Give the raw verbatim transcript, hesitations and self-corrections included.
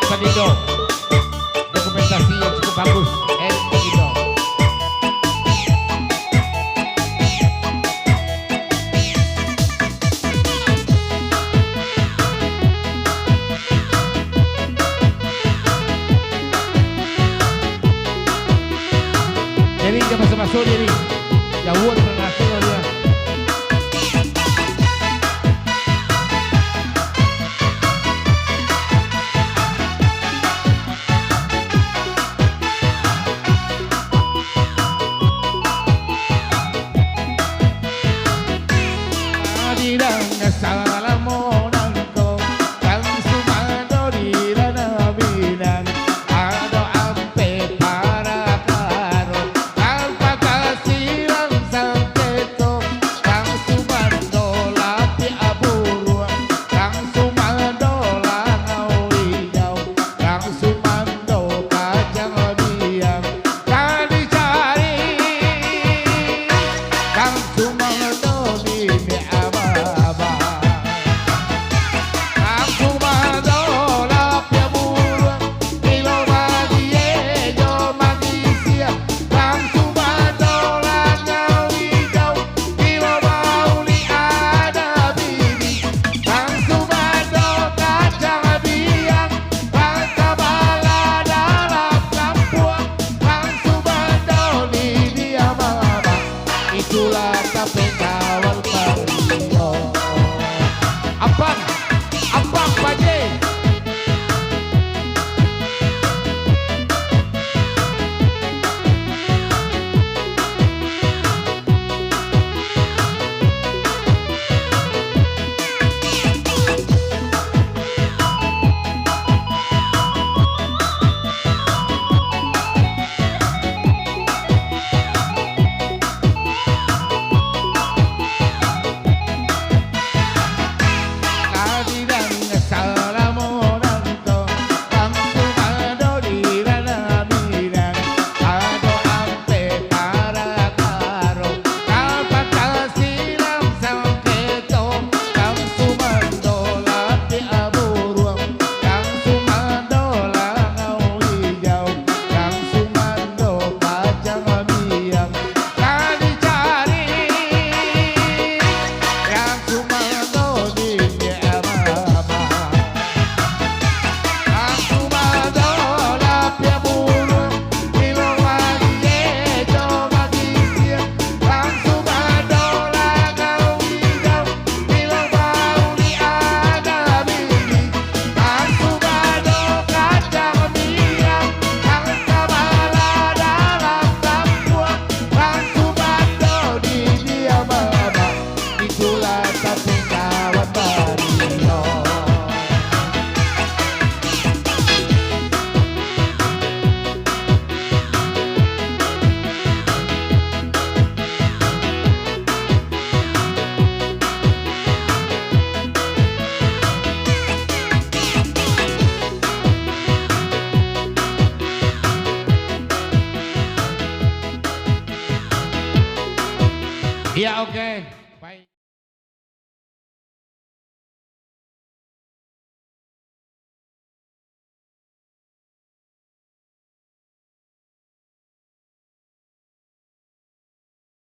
Panindo. Dokumentasi yang cukup bagus. Eh, Panindo. Jadi, jangan basa-basa, jadi. Jauah tu nak ngasih dia. Di nan salamo nangko, Kang Sumando di nan Minang, ado ampek parakaro, nan patasilang sangketo, Kang Sumando lapiak buruang, Kang Sumando langau ijau, Kang Sumando kacang biang, ka dicari, Kang Sumando niniak abah-abah. Kang Sumando lapiak buruang, bilo bagie jo magisia, Kang Sumando langau ijau, bilo bauli ada bini, Kang Sumando kacang biang, Kang Sabala dalam kampuang, Kang Sumando niniak abah-abah. Itulah tapek kawan Panindo. Ampang, ampang, Paje. Kang Sumando lapiak buruang, Kang Sumando langau ijau, Kang Sumando kacang biang, ka dicari, Kang Sumando niniak abah-abah. Kang Sumando lapiak buruang, bilo bagie jo magisia, Kang Sumando langau ijau, bilo bauli ada bini, Kang Sumando kacang biang, Kang Sabala dalam kampuang, Kang Sumando niniak abah-abah. Itulah tapek kawan Panindo. Ya, oke.